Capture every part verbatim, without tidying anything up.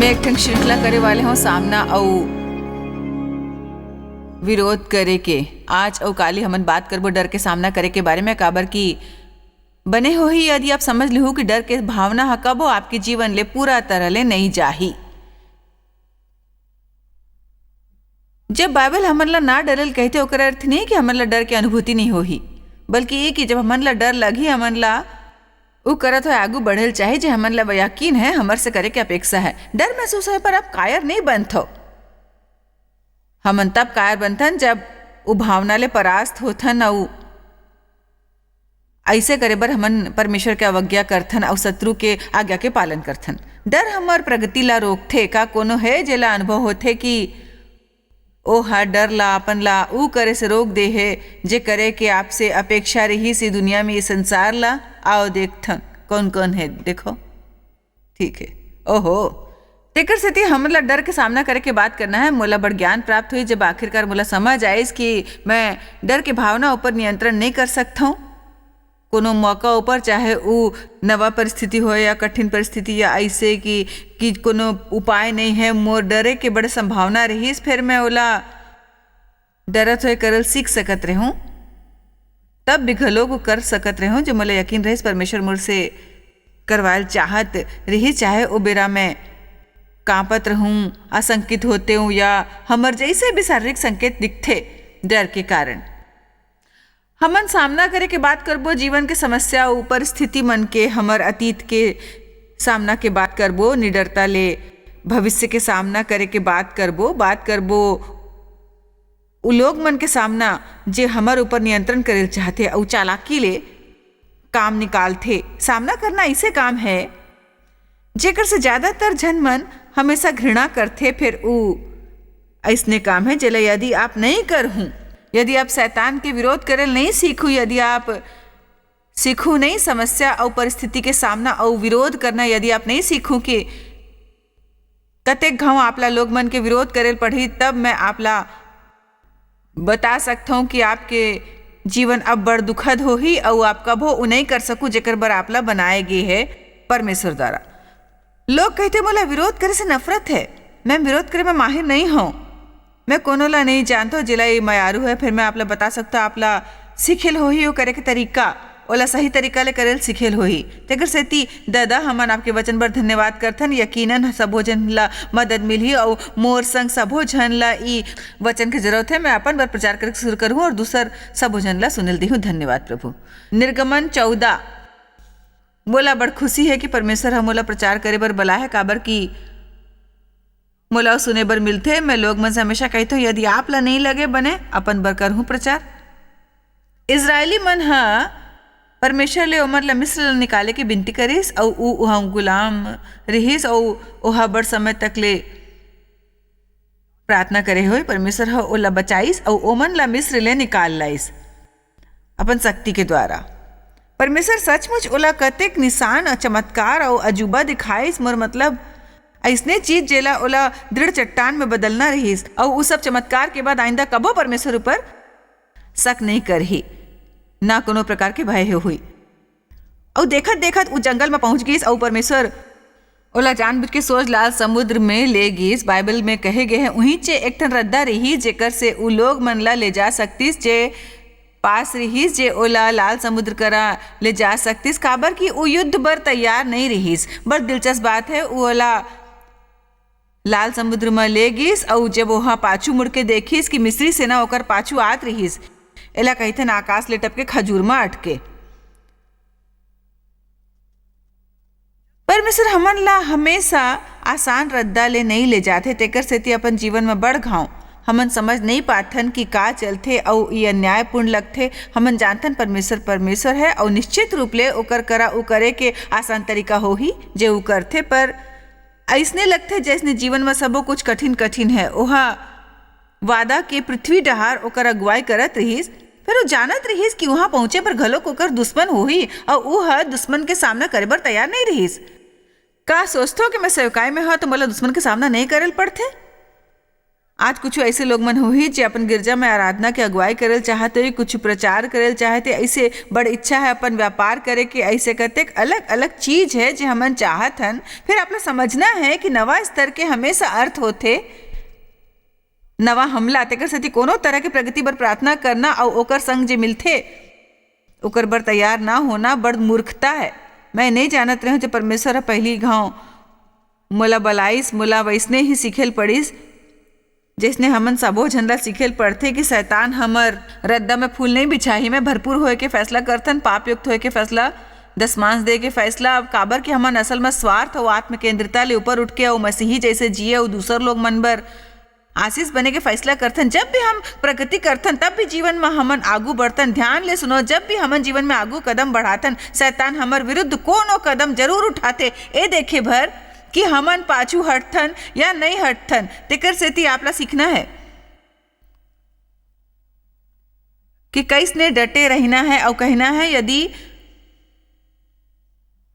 एक ठन श्रृंखला करे वाले हों सामना अउ विरोध करे के। आज अउ काली हमन बात करबो डर के सामना करे के बारे में, काबर कि बने होही यदि आप समझ लिहू कि डर के भावना ह कबो आपके जीवन ले पूरा तरह ले नइ जाही। जब बाइबल हमन ला ना डरे ल कहिथे, ओकर अर्थ नहीं कि हमन ला डर के अनुभूति नहीं होही, बल्कि ये कि जब हमन ला डर लगही, हमन ला उ करत होए आगू बढ़े ल चाही, जे हमन ला यकीन है, हमर से करे के अपेक्षा है। डर महसूस होए पर आप कायर नहीं बनथो। हमन तब कायर बनथन, जब उ भावना ले परास्त होथन अउ अइसे करे बर हमन परमेश्वर के अवज्ञा करथन अउ शत्रु के आज्ञा के पालन करथन। डर हमर प्रगति ला रोकथे। का कोनो हे, जेला अनुभव होथे कि ओ ह डर ला, अपन ला ऊ करे से रोक दे हे, जे करे के आपसे अपेक्षा रहिस ई दुनिया में, ई संसार ला? आओ देखथन, कौन कौन हे, देखो। ठीक है, ओहो। तेकर सेती हमन ला डर के सामना करे के बात करना है। मोला बड़ ज्ञान प्राप्त हुई, जब आखिरकार मोला समझ आइस कि मैं डर के भावना ऊपर नियंत्रण नहीं कर सकथौं। कोनो मौका ऊपर, चाहे ऊ नवा परिस्थिति होए या कठिन परिस्थिति या अइसे कि, कि कोनो उपाय नहीं है, मोर डरे के बड़ संभावना रहिस, फेर मैं ओला डरत होए करल सीख सकत रहूं। तब भी घलो वो कर सकत रहूं, जो मोला यकीन रहिस परमेश्वर मोर से करवायल चाहत रहिस, चाहे ओ बेरा मैं कांपत रहूं, आशंकित होते हूं या हमर जैसे भी शारीरिक संकेत दिखथे डर के कारण। हमन सामना करे के बात करबो जीवन के समस्या अउ परिस्थिति मन के, हमर अतीत के सामना के बात करबो, निडरता ले भविष्य के सामना करे के बात करबो, बात करबो उ लोग मन के सामना जे हमर ऊपर नियंत्रण करे ल चाहथे अउ चालाकी ले काम निकालथे। सामना करना अइसे काम है जेकर से ज्यादातर झन मन हमेशा घृणा करथे, फेर उ अइसने काम है जेला यदि आप नहीं करहू, यदि आप शैतान के विरोध करे ल नहीं सीखू, यदि आप सीखू नहीं समस्या अउ परिस्थिति के सामना अउ विरोध करना, यदि आप नहीं सीखू कि कतेक घाव आपला लोग मन के विरोध करे ल पड़ही, तब मैं आपला बता सकथौं कि आपके जीवन अब बड़ दुखद होही अउ आप कभो उ नहीं कर सकू जेकर बर आपला बनाए गे हे परमेश्वर द्वारा। लोग कहिथे, "मोला विरोध करे से नफरत है, मैं विरोध करे में माहिर नहीं हौं, मैं कोनो ला नहीं जानथौं, जेला ये मयारू है।" फिर मैं आपला बता सकथौं, आपला सीखे ल होही ओ करे के तरीका, ओला सही तरीका ले करे ल सीखे ल होही। तेकर सेती ददा, हमन आपके वचन बर धन्यवाद करथन। यकीनन सबो झन ला मदद मिलही अउ मोर संग सबो झन ला ई वचन के जरूरत है। मैं अपन बर प्रचार करे शुरू करहूँ अउ दूसर सबो झन ला सुने ल देहूँ। धन्यवाद प्रभु। निर्गमन चौदह। मोला बड़ खुशी है कि परमेश्वर ह मोला प्रचार करे बर बला है, काबर कि मोला सुने बर मिलथे। मैं लोग मन से हमेशा कहिथौं, यदि आप ला नहीं लगे बने, अपन बर करहूँ प्रचार। इजरायली मन ह परमेश्वर ले ओमन ला मिस्र ले निकाले के बिनती करिस, अउ ऊ उहाँ गुलाम रिहिस, अउ ओहा बड़ समय तक ले प्रार्थना करे होय परमेश्वर ह ओला बचाइस, अउ ओमन ला मिस्र ले निकाल लाइस अपन शक्ति के द्वारा। परमेश्वर सचमुच ओला कतेक निशान, चमत्कार अउ अजूबा दिखाइस, मोर मतलब, अइसने चीज जेला ओला दृढ़ चट्टान में बदलना रिहिस, अउ उ सब चमत्कार के बाद आइंदा कबो परमेश्वर ऊपर शक नहीं करही, ना कोनो प्रकार के भय होही। अउ देखत देखत उ जंगल में पहुंच गिस, अउ परमेश्वर ओला जानबूझ के सोझ लाल समुद्र में ले गिस। बाइबल में कहे गे हे, उहींचे एक ठन रद्दा रिहिस, जेकर से उ लोग मन ला ले जा सकतिस, जे पास रिहिस, जे ओला लाल समुद्र करा ले जा सकतिस, काबर कि उ युद्ध बर तैयार नहीं रिहिस। बड़ दिलचस्प बात है, उ ओला लाल समुद्र म ले गिस, अउ जब ओहा पाछू मुड़ के देखिस कि मिस्री सेना ओकर पाछू आत रिहिस, एला कहिथन आकाश ले टपके खजूर म अटके। परमेश्वर हमन ला हमेशा आसान रद्दा ले नइ ले जाथे, तेकर सेती अपन जीवन म बड़ घांव हमन समझ नइ पाथन कि का चलथे अउ ई अन्यायपूर्ण लगथे। हमन जानथन परमेश्वर परमेश्वर है अउ निश्चित रूप ले ओकर करा उ करे के आसान तरीका होही जे उ करथे, पर अइसने लगथे जइसने जीवन म सबो कुछ कठिन कठिन है। ओहा वादा के पृथ्वी डहार ओकर अगुवाई करत रिहिस, फेर ओ जानत रिहिस कि उहां पहुंचे बर घलोक ओकर दुश्मन होही, अउ ओ ह दुश्मन के सामना करे बर तैयार नइ रिहिस। का सोचथो कि मैं सेवकाई में हंव, त मोला दुश्मन के सामना नइ करे ल पड़थे? आज कुछ ऐसे लोग मन होही जे अपन गिरजा में आराधना के अगुवाई करेल चाहत होही, कुछ प्रचार करेल चाहत हे, ऐसे बड़ इच्छा है अपन व्यापार करे के, ऐसे कतेक अलग-अलग चीज है जे हमन चाहत हन। फिर आप ला समझना है कि नवा स्तर के हमेशा अर्थ होथे नवा हमला, तेकर सेती कोनो तरह के प्रगति बर प्रार्थना करना अउ ओकर संग जे मिलथे, ओकर बर तैयार ना होना बड़ मूर्खता है। मैं नइ जानत रहेंव जे परमेश्वर ह पहिली घांव मोला बलाइस, मोला वइसने ही सीखे ल पड़िस, जइसने हमन सबो झन ला सीखे ल पड़थे कि शैतान हमर रद्दा में फूल नइ बिछाही। मैं भरपूर होए के फैसला करथन, पाप युक्त होए के फैसला, दसमांश दे के फैसला, काबर कि हमन असल में स्वार्थ अउ आत्म केंद्रिता ले ऊपर उठ के अउ मसीही जइसे जिए अउ दूसर लोग मन बर आशीष बने के फैसला करथन। जब भी हम प्रगति करथन, तब भी जीवन म हमन आगू बढ़थन। ध्यान ले सुनो, जब भी हमन जीवन में आगू कदम बढ़ाथन, शैतान हमर विरुद्ध कोनो कदम जरूर उठाथे, ए देखे भर कि हमन पाछू हटथन या नइ हटथन। तेकर सेती आप ला सीखना है कि कइसने डटे रहिना है अउ कहना है, यदि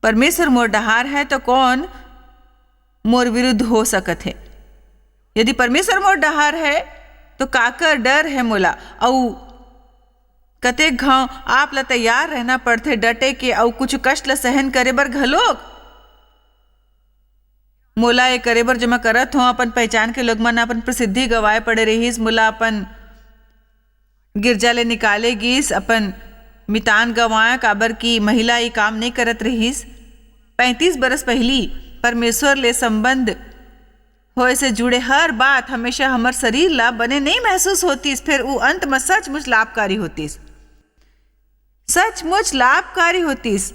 परमेश्वर मोर डहार है, तो कौन मोर विरुद्ध हो सकत है? यदि परमेश्वर मोर डहार है, तो काकर डर है मोला? अउ कतेक घांव आप ला तैयार रहना पड़थे डटे के अउ कुछ कष्ट ला सहन करे बर घलोक। मोला ए करे बर जेमा करत हों, अपन पहचान के लोग मन अपन प्रसिद्धि गंवाए पड़े रहिस, मोला अपन गिरजा ले निकाले गिस, अपन मितान गंवाए, काबर कि महिला ए काम नइ करत रहिस। पैंतीस बरस पहिली परमेश्वर ले संबंध होए से जुड़े हर बात हमेशा हमर शरीर ला बने नइ महसूस होतिस, फेर ऊ अंत म सचमुच लाभकारी होतिस, सचमुच लाभकारी होतिस।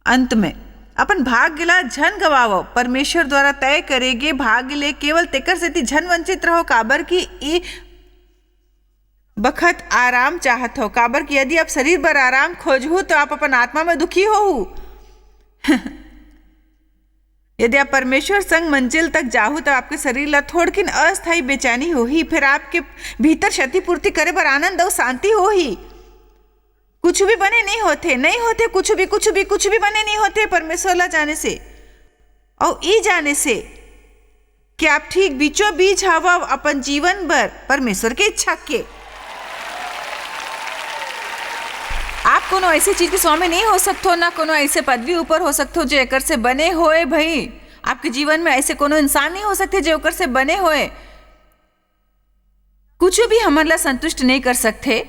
अंत में अपन भाग्य ला झन गवावव, परमेश्वर द्वारा तय करे गे भाग्य ले केवल तेकर सेती झन वंचित रहो, काबर कि ए बखत आराम चाहत हो, काबर कि यदि आप शरीर बर आराम खोजहू, तो आप अपन आत्मा में दुखी होहू। यदि आप परमेश्वर संग मंजिल तक जाहू, तो आपके शरीर ला थोड़किन अस्थायी बेचैनी होही, फिर आपके भीतर क्षतिपूर्ति करे बर आनंद अउ शांति होही। कुछ भी बने नइ होथे, नइ होथे कुछ भी, कुछ भी, कुछ भी बने नइ होथे परमेश्वर ला जाने से, अउ ई जाने से कि आप ठीक बीचों बीच हवव अपन जीवन बर परमेश्वर के इच्छा के। आप कोनो ऐसे चीज के स्वामी नइ हो सकथो, ना कोनो ऐसे पदवी ऊपर हो सकथो, जे एकर से बने होए। भई, आपके जीवन में ऐसे कोनो इंसान नइ हो सकथे, जे ओकर से बने होए। कुछ भी हमन ला संतुष्ट नइ कर सकथे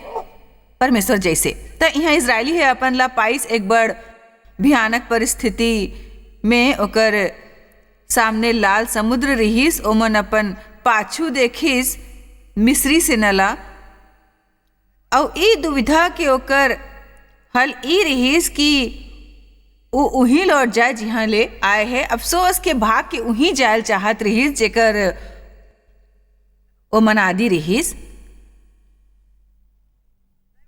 परमेश्वर जैसे। त इहाँ इजरायली हे अपन ला पाइस एक बड़ भयानक परिस्थिति में ओकर सामने लाल समुद्र रिहिस, ओमन अपन पाछू देखिस मिस्री सेना ला, अउ ई दुविधा के ओकर हल ई रिहिस कि ऊ उहीं लौट जाए जिहाँ ले आए हे। अफसोस के भाग के उहीं जायल चाहत रिहिस जेकर ओमन आदी रिहिस।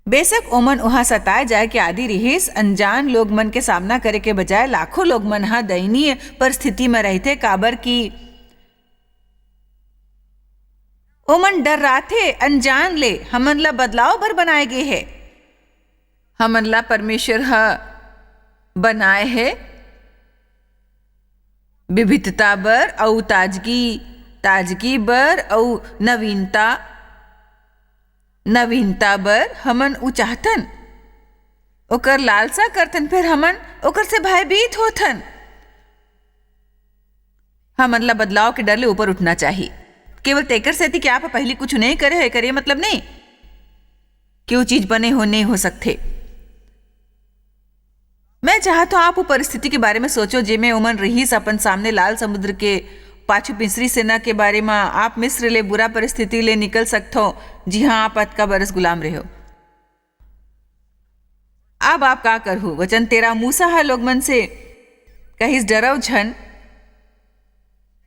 बेशक ओमन उहाँ सताए जाए के आदी रिहिस, अनजान लोग मन के सामना करे के बजाय लाखों लोग मन ह दयनीय परिस्थिति म रहिथे, काबर कि ओमन डर्राथे अनजान ले। हमन ला बदलाव बर बनाए गे हे, हमन ला परमेश्वर ह बनाए हे विविधता बर अउ ताजगी, ताजगी बर अउ नवीनता, नवीनता बर हमन उ चाहथन, ओकर लालसा करथन, फेर हमन ओकर से भयभीत होथन। हमन ला बदलाव के डर ले ऊपर उठना चाही। केवल तेकर सेती कि आप पहिली कुछ नइ करे हो, एकर ये मतलब नइ कि वो चीज बने हो, नइ हो सकथे। मैं चाहत हूँ, आप वो परिस्थिति के बारे में सोचो, जेमे ओमन रिहिस अपन सामने लाल समुद्र के पाछू मिस्री सेना के बारे में। आप मिस्र ले बुरा परिस्थिति ले निकल सकथो, जिहाँ आप अतका बरस गुलाम रहे हो। अब आप का करहु? वचन तेरह, मूसा ह लोग मन से कहिस, "डरव झन,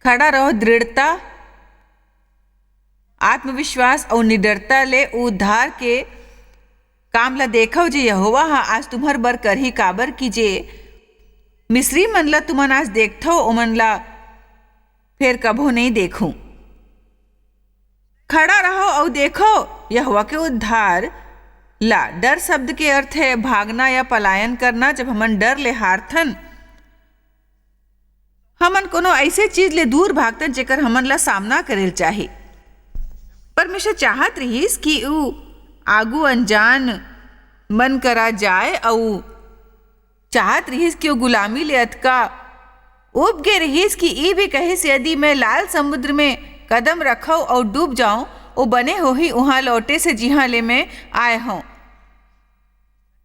खड़ा रहो।" दृढ़ता, आत्मविश्वास अउ निडरता ले उद्धार के काम ला देखव, जे यहोवा ह आज तुम्हर बर करही, काबर कि जे मिस्री मन ला तुमन आज देखथव, ओमन ला फेर कभो नइ देखहूं। खड़ा रहो अउ देखो यहोवा के उद्धार ला। डर शब्द के अर्थ है भागना या पलायन करना। जब हमन डर ले हारथन, हमन कोनो ऐसे चीज ले दूर भागथन, जेकर हमन ला सामना करे ल चाही। परमेश्वर चाहत रिहिस कि ऊ आगू अनजान मन करा जाए, अऊ चाहत रिहिस कि ऊ गुलामी ले अतका उब गे रिहिस कि ई भी कहिस, "यदि मैं लाल समुद्र में कदम रखव अऊ डूब जाऊं, ओ बने होही उहां लौटे से, जिहां ले मैं आए हंव।"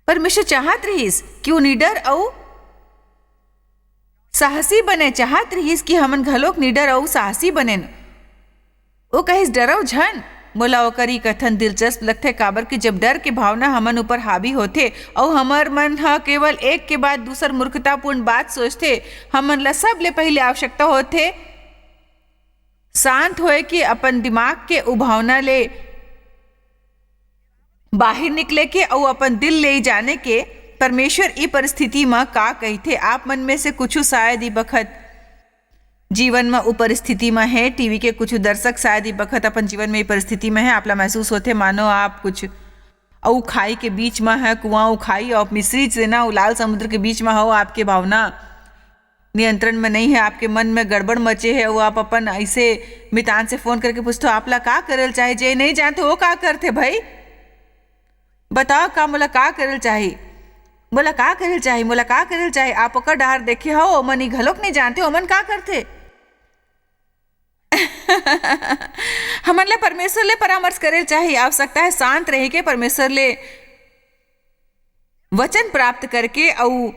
परमेश्वर चाहत रिहिस कि ऊ निडर अऊ साहसी बने, चाहत रिहिस कि हमन घलोक निडर अऊ साहसी बनेन। ओ कहिस, "डरव झन।" मोला ओकर ई कथन दिलचस्प लगथे, काबर कि जब डर के भावना हमन ऊपर हावी होथे अऊ हमर मन ह केवल एक के बाद दूसर मूर्खतापूर्ण बात सोचथे, हमन ला सबले पहिले आवश्यकता होथे शांत होए के, अपन दिमाग के उभावना ले बाहिर निकले के अऊ अपन दिल ले जाने के, परमेश्वर ई परिस्थिति म का कहिथे। आप मन में से कुछ शायद ई बखत जीवन म उ परिस्थिति म हे, टीवी के कुछ दर्शक शायद ई बखत अपन जीवन में ई परिस्थिति म हे। आपला महसूस होथे मानो आप कुछ अऊ खाई के बीच म हे, कुआं अऊ खाई अऊ मिस्री सेना अऊ लाल समुद्र के बीच म हो। आपके भावना नियंत्रण में नहीं है, आपके मन में गड़बड़ मचे है, वो आप अपन ऐसे मितान से फोन करके पूछते हो, "आपला का करल चाहे?" जे नहीं जानते, वो का करते भाई? बताओ, का मोला का करल चाही? मोला का करल चाही? मोला का करल चाही? आप ओकर डहार देखे हो, ओमन ई घलोक नहीं जानते, ओमन का करते? हमन ला परमेश्वर ले परामर्श करे चाही। आवश्यकता है शांत रह के परमेश्वर ले वचन प्राप्त करके अऊ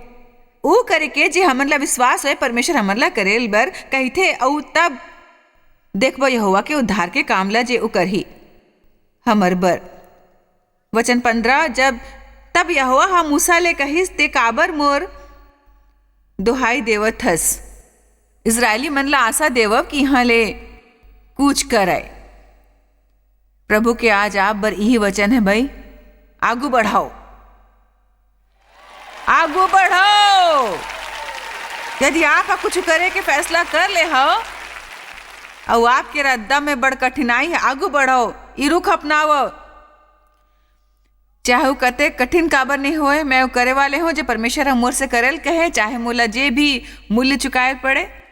ऊ करे के जे हमन ला विश्वास होए परमेश्वर हमन ला करे बर कहिथे, अऊ तब देखबो यहोवा के उद्धार के काम ला जे ऊ करही हमर बर। वचन पंद्रह, जब तब यहोवा ह मूसा ले कहिस, "ते काबर मोर दोहाई देवत हस? इस्राएली मन ला आशा देवव कि इहाँ ले कूच करय।" प्रभु के आज आप बर इही वचन है भाई, आगू बढ़ाओ, आगू बढ़ाओ। यदि आप ह कुछ करे के फैसला कर ले हव अउ आपके रद्दा में बड़ कठिनाई है, आगू बढ़ाओ, ई रुख अपनाओ। चाहे वो कते कठिन काबर नहीं होए, मैं वो करे वाले हूँ जे परमेश्वर ह मोर से करेल कहे, चाहे मोला जे भी मूल्य चुकाए पड़े,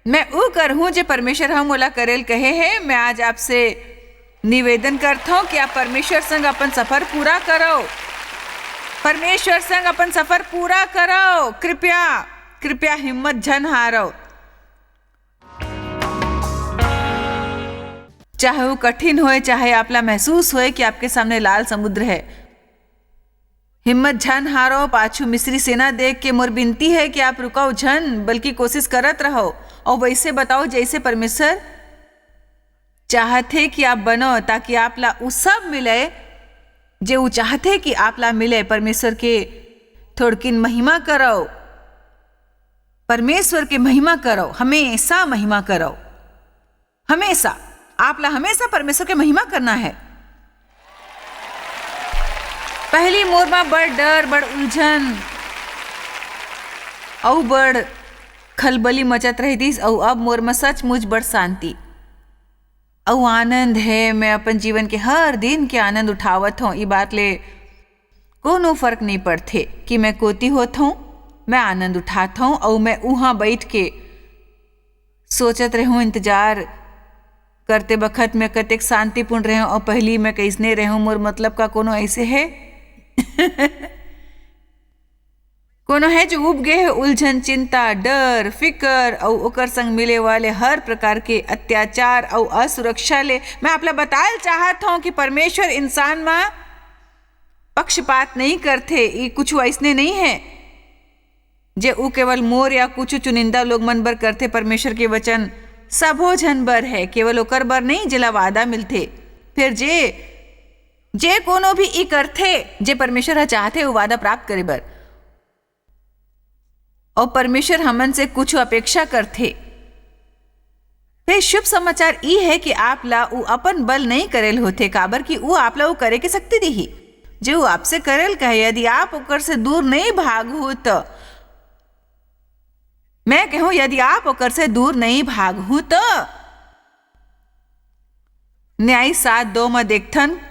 मैं वो करहूँ जे परमेश्वर ह मोला करेल कहे है। मैं आज आपसे निवेदन करथौं कि आप परमेश्वर संग अपन सफर पूरा करो, परमेश्वर संग अपन सफर पूरा करो। कृपया, कृपया हिम्मत झन हारो। चाहे वो कठिन होए, चाहे आपला महसूस होए कि आपके सामने लाल समुद्र है, हिम्मत झन हारो। पाछू मिस्री सेना देख के मोर बिनती है कि आप रुकाओ झन, बल्कि कोशिश करत रहो और वैसे बताओ जैसे परमेश्वर चाहथे कि आप बनो, ताकि आपला उ सब मिले जे उ चाहथे कि आपला मिले। परमेश्वर के थोड़किन महिमा करो, परमेश्वर के महिमा करो, हमेशा महिमा करो। हमेशा, आपला हमेशा परमेश्वर के महिमा करना है। पहली मोर मा बड़ डर, बड़ उलझन अउ बड़ खलबली मचत रहितिस, अउ अब मोर मा सचमुच बड़ शांति अउ आनंद है। मैं अपन जीवन के हर दिन के आनंद उठावत हौं। ई बात ले कोनो फर्क नहीं पड़थे कि मैं कोती होत हौं, मैं आनंद उठात हौं अउ मैं उहाँ बैठ के सोचत रहूं, इंतजार करते बखत मैं कतेक शांतिपूर्ण रहूं अउ पहली मैं कैसने रहूं, मोर मतलब का कोनो ऐसे है? कोनो है जो उब गे है उलझन, चिंता, डर, फिकर अउ ओकर संग मिले वाले हर प्रकार के अत्याचार अउ असुरक्षा ले? मैं आपला बताल चाहत हौं कि परमेश्वर इंसान मा पक्षपात नहीं करथे। ई कुछ ऐसने नहीं है जे ऊ केवल मोर या कुछ चुनिंदा लोग मन बर करथे। परमेश्वर के वचन सबो झन बर है, केवल ओकर बर नहीं जेला वादा मिलथे। फिर जे, जे कोनो भी ई करथे जे परमेश्वर ह चाहथे, वो वादा प्राप्त करे बर। और परमेश्वर हमन से कुछ अपेक्षा करथे। फिर शुभ समाचार ई है कि आप ला ऊ अपन बल नहीं करेल होथे, काबर कि ऊ आप ला ऊ करे के शक्ति देही, जे ऊ आपसे करेल कहे। यदि आप ओकर से दूर नहीं भागहू त, मैं कहूं, यदि आप ओकर से दूर नहीं भागहू त, न्यायी सात दो म देखथन,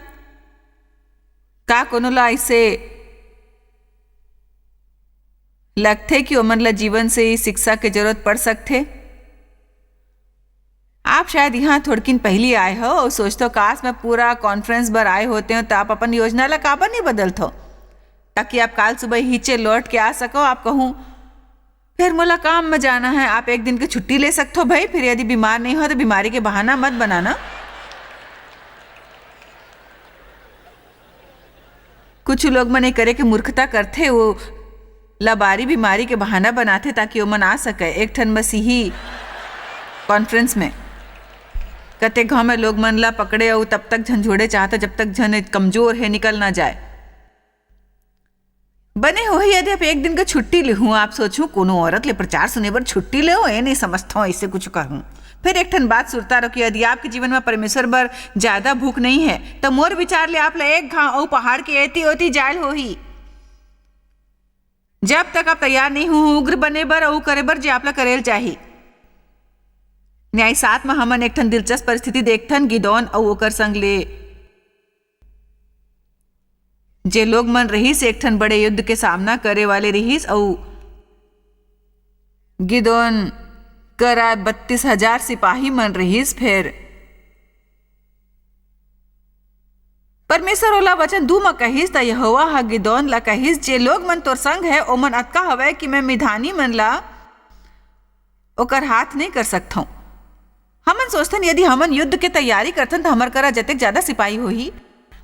का कोनो ला ऐसे लगथे कि ओमन ला जीवन से ई शिक्षा के जरूरत पड़ सकथे? आप शायद यहाँ थोड़किन पहिली आए हो अउ सोचथो, काश मैं पूरा कॉन्फ्रेंस बर आए होतेंव, त आप अपन योजना ला काबर नहीं बदलथो, ताकि आप काल सुबह हिचे लौट के आ सको। आप कहूँ, "फिर मोला काम में जाना है।" आप एक दिन के छुट्टी ले सकथो भाई, फिर यदि बीमार नहीं हो तो बीमारी के बहाना मत बनाना। कुछ लोग मन ए करे के मूर्खता करथे, वो लबारी बीमारी के बहाना बनाथे ताकि ओमन आ सके एक ठन मसीही कॉन्फ्रेंस में। कते घाव में लोग मन ला पकड़े अउ तब तक झंझोड़े चाहता जब तक झन कमजोर है निकल ना जाए। बने होही यदि आप एक दिन का छुट्टी लेहूँ। आप सोचहूँ कोनो औरत ले प्रचार सुने बर छुट्टी लेहूँ, ए नहीं समझता हूँ ऐसे कुछ कहूँ। फिर एक ठन बात सुरता रहो कि यदि आपके जीवन में परमेश्वर बर ज्यादा भूख नहीं है, तो मोर विचार ले आप ला एक घाव अउ पहाड़ के एती ओती जायल होही। जब तक आप तैयार नहीं हो उग्र बने बर अउ करे बर जे आप ला करेल चाही। न्याय सात में हमन एक ठन दिलचस्प परिस्थिति देखथन, गिदोन अउ ओकर संग ले जे लोग मन रहिस, एक ठन बड़े युद्ध के सामना करे वाले रहिस, अउ गिदोन करा बत्तीस हजार सिपाही मन रहिस। फेर परमेश्वर ओला वचन दू म कहिस, त यहोवा ह गिदोन ला कहिस, "जे लोग मन तोर संग है, ओमन अतका हवय कि मैं मिधानी मन ला ओकर हाथ नहीं कर सकथौं।" हमन सोचथन, यदि हमन युद्ध के तैयारी करथन, त हमर करा जतेक ज्यादा सिपाही होही,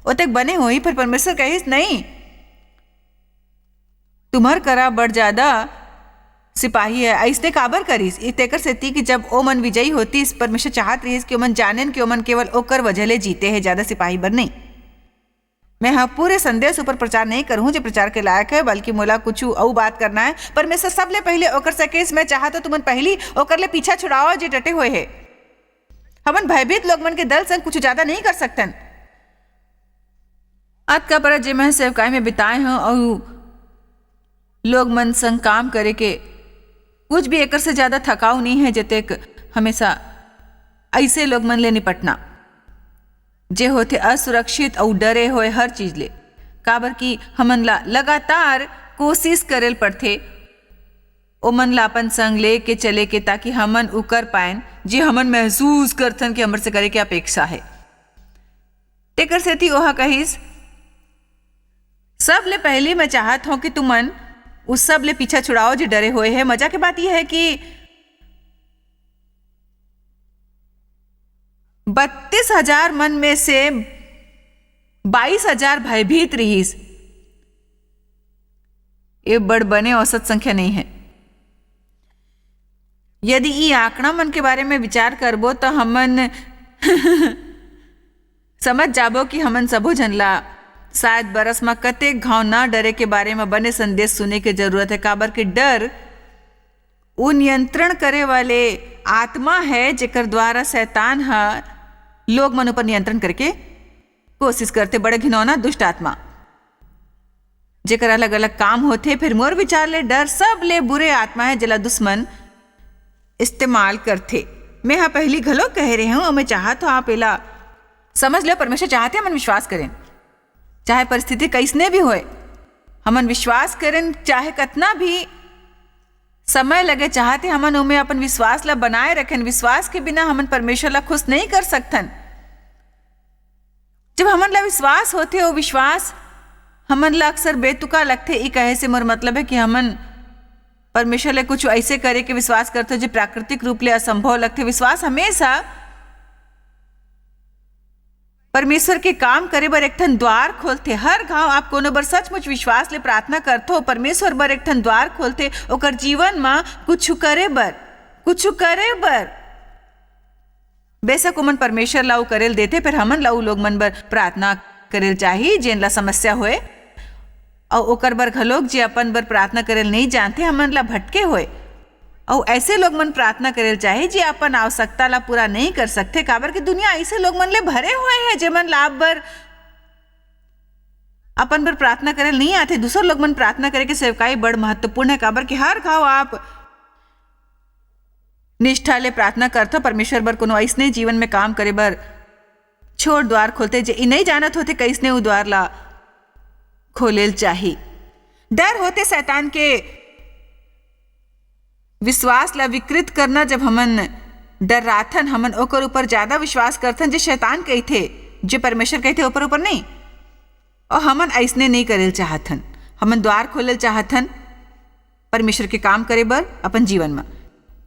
ओतेक बने होही। फिर परमेश्वर कहिस, "नहीं, तुम्हर करा बड़ ज्यादा सिपाही है।" अइसने काबर करिस? इ तेकर सेती कि जब ओमन विजयी होतिस, परमेश्वर चाहत रहिस कि ओमन जानेन कि ओमन केवल ओकर वजह ले जीते हे, ज्यादा सिपाही बर नहीं। मैं ह पूरे संदेश ऊपर प्रचार नहीं करूँ, जे प्रचार के लायक है, बल्कि मोला कुछ अउ बात करना है। परमेश्वर सबले पहले ओकर से कहिस, "मैं चाहत हूँ, तुमन पहली ओकर ले पीछा छुड़ाओ, जे डटे हुए है।" हमन भयभीत लोग मन के दल संग कुछ ज्यादा नहीं कर सकतन। अतका बड़ा जे मैं सेवकाई में बिताए हूँ अउ लोग मन संग काम करे के कुछ भी एकर से ज्यादा थकाऊ नहीं है, जतेक हमेशा ऐसे लोग मन ले निपटना, जे होथे असुरक्षित अउ डरे होए हर चीज ले। काबर कि हमन ला लगातार कोशिश करेल पड़थे, ओमन ला अपन संग लेके चले के, ताकि हमन उ कर पाएन, जे हमन महसूस करथन कि हमर से करे के अपेक्षा है। तेकर सेती ओहा कहिस, "सब ले पहली मैं चाहत हूँ कि तुमन उस सब ले पीछा छुड़ाओ, जे डरे हुए है।" मजा के बात यह है कि बत्तीस हजार मन में से बाईस हजार भयभीत रिहिस। ये बड़ बने औसत संख्या नहीं है। यदि ई आंकड़ा मन के बारे में विचार करबो, तो हमन समझ जाबो कि हमन सबो झन ला शायद बरस म कतेक घाव ना डरे के बारे म बने संदेश सुने के जरूरत है, काबर कि डर वो नियंत्रण करे वाले आत्मा है, जेकर द्वारा शैतान ह लोग मन ऊपर नियंत्रण करके कोशिश करथे, बड़े घिनौना दुष्ट आत्मा, जेकर अलग-अलग काम होथे। फिर मोर विचार ले डर सब ले बुरे आत्मा है, जेला दुश्मन इस्तेमाल करथे। मैं ह पहली घलो कह रहे हूँ, अउ मैं चाहत हूँ आप एला समझ लो, परमेश्वर चाहते हमन विश्वास करें, चाहे परिस्थिति कैसने भी होए, हमन विश्वास करें, चाहे कतना भी समय लगे, चाहते हमन ओमे अपन विश्वास ला बनाए रखें। विश्वास के बिना हमन परमेश्वर ला खुश नहीं कर सकथन। जब हमन ला विश्वास होथे, वो विश्वास हमन ला अक्सर बेतुका लगथे। ई कहे से मोर मतलब है कि हमन परमेश्वर ले कुछ ऐसे करे के विश्वास करथो, जो प्राकृतिक रूप ले असंभव लगथे। विश्वास हमेशा परमेश्वर के काम करे बर एक ठन द्वार खोलथे। हर घाव आप कोनो बर सचमुच विश्वास ले प्रार्थना करथो, परमेश्वर बर एक ठन द्वार खोलथे, ओकर जीवन म कुछ करे बर, कुछ करे बर। बेशक ओमन परमेश्वर ला उ करेल देथे, पर हमन ला उ लोग मन बर प्रार्थना करेल चाही, जेन ला समस्या होए, अउ ओकर बर घलोक, जे अपन बर प्रार्थना करेल नहीं जानथे, हमन ला भटके होए। अउ ऐसे लोग मन प्रार्थना करेल चाही, जे अपन आवश्यकता ला पूरा नहीं कर सकथे, काबर कि दुनिया ऐसे लोग मन ले भरे हुए है, जेमन ला आप बर, अपन बर प्रार्थना करेल नहीं आथे। दूसर लोग मन प्रार्थना करे के सेवकाई बड़ महत्वपूर्ण है, काबर कि हर घाव आप निष्ठा ले प्रार्थना करथो, परमेश्वर बर कोनो अइसने जीवन में काम करे बर छोट द्वार खोलथे, जे ई नहीं जानत होथे, कइसने उ द्वार ला खोलेल चाही। डर होथे शैतान के विश्वास ला विकृत करना, जब हमन डर्राथन, हमन ओकर ऊपर ज्यादा विश्वास करथन, जे शैतान कहिथे, जे परमेश्वर कहिथे, ओकर ऊपर नहीं। अउ हमन अइसने नहीं करेल चाहथन। हमन द्वार खोलेल चाहथन परमेश्वर के काम करे बर अपन जीवन म।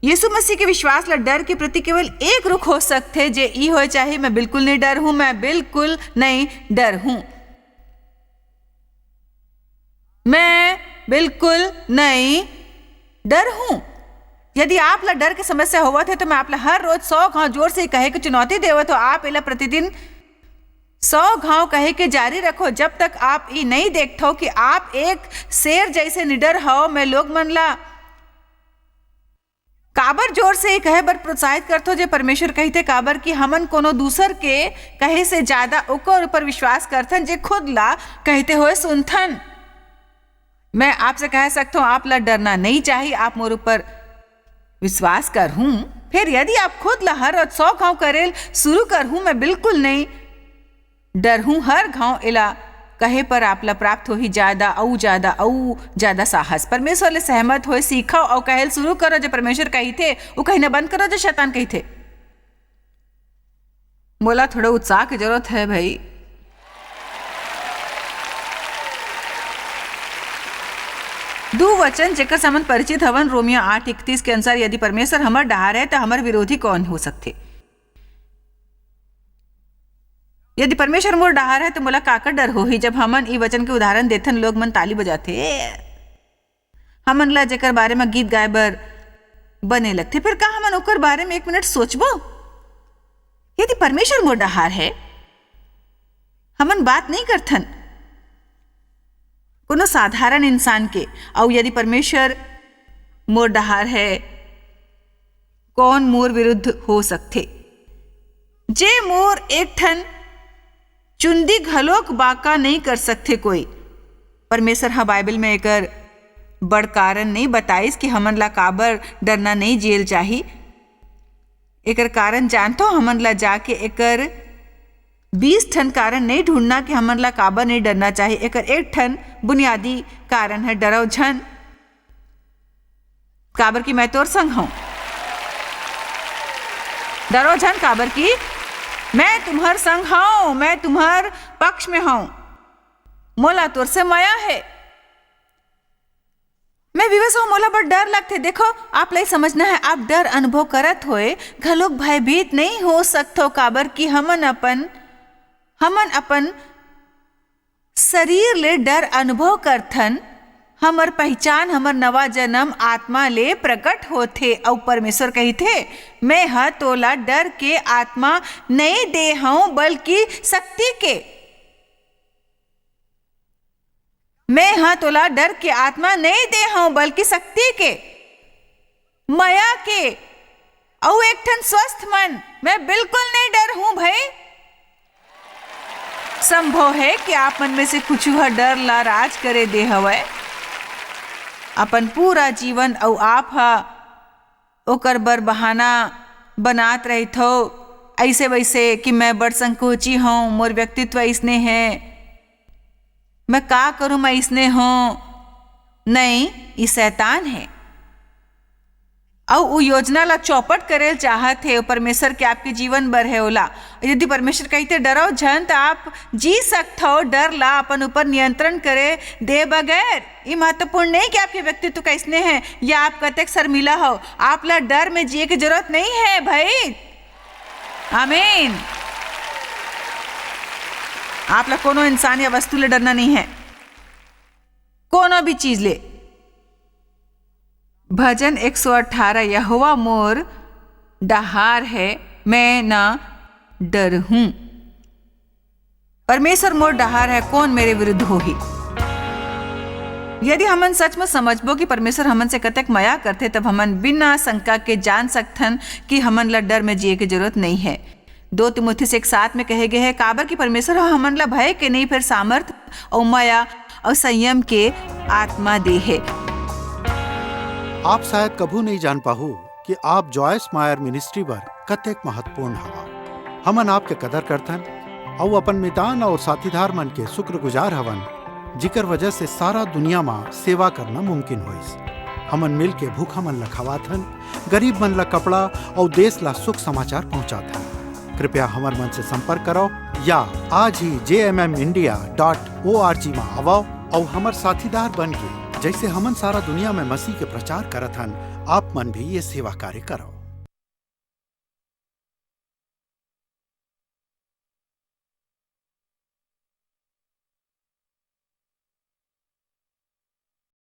यीशु मसीह के विश्वास ला डर के प्रति केवल एक रुख हो सकथे, जे ई होए चाही, "मैं बिल्कुल नहीं डर हूं, मैं बिल्कुल नहीं डर हूं, मैं बिल्कुल नहीं डर हूं।" यदि आप ला डर के समस्या होवत हे, तो मैं आप ला हर रोज सौ घाव जोर से कहे के चुनौती देवत हो। आप एला प्रतिदिन सौ घाव कहे के जारी रखो, जब तक आप ई नहीं देखथो कि आप एक शेर जैसे निडर हव। मैं लोग मन ला काबर जोर से ये कहे बर प्रोत्साहित करथो, जे परमेश्वर कहिथे, काबर कि हमन कोनो दूसर के कहे से ज्यादा ओकर ऊपर विश्वास करथन, जे खुद ला कहते हुए सुनथन। मैं आपसे कह सकता हूँ, आप ला डरना नहीं चाहिए, आप मोर ऊपर विश्वास करहूं। फिर यदि आप खुद ला हर रोज सौ घाव करेल शुरू करहूं, मैं बिल्कुल नहीं डरहूं, हर घाव एला कहे पर आप ला प्राप्त होही ज्यादा अउ ज्यादा अउ ज्यादा साहस। परमेश्वर ले सहमत होए सीखव अउ कहेल शुरू करो, जे परमेश्वर कहिथे, वो कहना बंद करो, जे शैतान कहिथे। मोला थोड़ा उत्साह के जरूरत है भाई। दू वचन जेकर से हमन परिचित हवन, रोमियो आठ इकतीस के अनुसार, "यदि परमेश्वर हमर डहार है, तो हमर विरोधी कौन हो सकथे?" यदि परमेश्वर मोर डहार है, तो मोला काकर डर होही? जब हमन ई वचन के उदाहरण देथन, लोग मन ताली बजाथे। ए, हमन ला जेकर बारे म गीत गाए बर बने लगथे, फिर का हमन ओकर बारे म एक मिनट सोचबो? यदि परमेश्वर मोर डहार है, हमन बात नहीं करथन कोनो साधारण इंसान के, अउ यदि परमेश्वर मोर डहार है, कौन मोर विरुद्ध हो सकथे? जे मोर एक ठन चुंदी घलोक बांका नहीं कर सकथे कोई। परमेश्वर ह बाइबल में एकर बड़ कारण नहीं बताइस कि हमन ला काबर डरना नहीं जेल चाही। एकर कारण जानथो, हमन ला जाके एकर बीस ठन कारण नहीं ढूंढना कि हमन ला काबर नहीं डरना चाही। एकर एक ठन बुनियादी कारण है, डरव झन, काबर कि मैं तोर संग हूं। डरो झन, काबर कि मैं तुम्हर संग हूं, मैं तुम्हर पक्ष में हूं, मोला तोर से मया है। मैं विवश हूं, मोला बड़ डर लगथे। देखो, आप ला समझना है, आप डर अनुभव करत होए घलोक भयभीत नहीं हो सकथो, काबर कि हमन अपन, हमन अपन शरीर ले डर अनुभव करथन। हमर पहिचान, हमर नवा जन्म आत्मा ले प्रकट होथे, अउ परमेश्वर कहिथे, "मैं ह तोला डर के आत्मा नइ दे हंव, बल्कि शक्ति के।" मैं ह तोला डर के आत्मा नइ दे हंव, बल्कि शक्ति के, मया के, अउ एक ठन स्वस्थ मन। मैं बिल्कुल नइ डर हूं भई। संभव है कि आप मन में से कुछ ह डर ला राज करे दे हवय। अपन पूरा जीवन अउ आप ह ओकर बर बहाना बनात रहिथो, अइसे वइसे कि मैं बड़ संकोची हंव, मोर व्यक्तित्व अइसने हे, मैं का करूं, मैं अइसने हंव। नहीं, ई शैतान हे। अउ उ योजना ला चौपट करेल चाहत हे, उ परमेश्वर के आपके जीवन बर हे ओला। यदि परमेश्वर कहिथे, "डरव झन," त आप जी सकथव डर ला अपन ऊपर नियंत्रण करे दे बगैर। ये महत्वपूर्ण नहीं कि आपके व्यक्तित्व कैसने हे या आप कतेक शर्मिला हो। आप ला डर में जिए के जरूरत नहीं है भाई। आमीन। आप ला कोनो इंसान या वस्तु ले डरना नहीं है, कोनो भी चीज ले। भजन एक सौ अठारह, "यहोवा मोर डहार है, मैं ना डरहूं।" परमेश्वर मोर डहार है, कौन मेरे विरुद्ध होही? यदि हमन सच में समझबो कि परमेश्वर हमन से कतेक मया करथे, तब हमन बिना शंका के जान सकथन कि हमन ला डर में जिए के जरूरत नहीं है। दो तिमोथी से एक सात में कहे गए है, "काबर कि परमेश्वर ह हमन ला भय के नहीं, फिर सामर्थ अउ मया अउ संयम के आत्मा दे है।" आप शायद कभू नहीं जान पाहू कि आप जॉयस मायर मिनिस्ट्री बर कतेक महत्वपूर्ण हवा। हमन आपके कदर करथन अउ अपन मितान अउ साथीदार मन के शुक्रगुजार हवन, जिकर वजह से सारा दुनिया म सेवा करना मुमकिन होइस। हमन मिल के भूखा मन ला खवाथन, गरीब मन ला कपड़ा अउ देश ला सुख समाचार पहुंचाथन। कृपया हमर मन से संपर्क करो या आज ही जे M M India dot O R G मा आवव अउ हमर साथीदार बन के, जैसे हमन सारा दुनिया में मसीह के प्रचार करत हन, आप मन भी ये सेवा कार्य करो।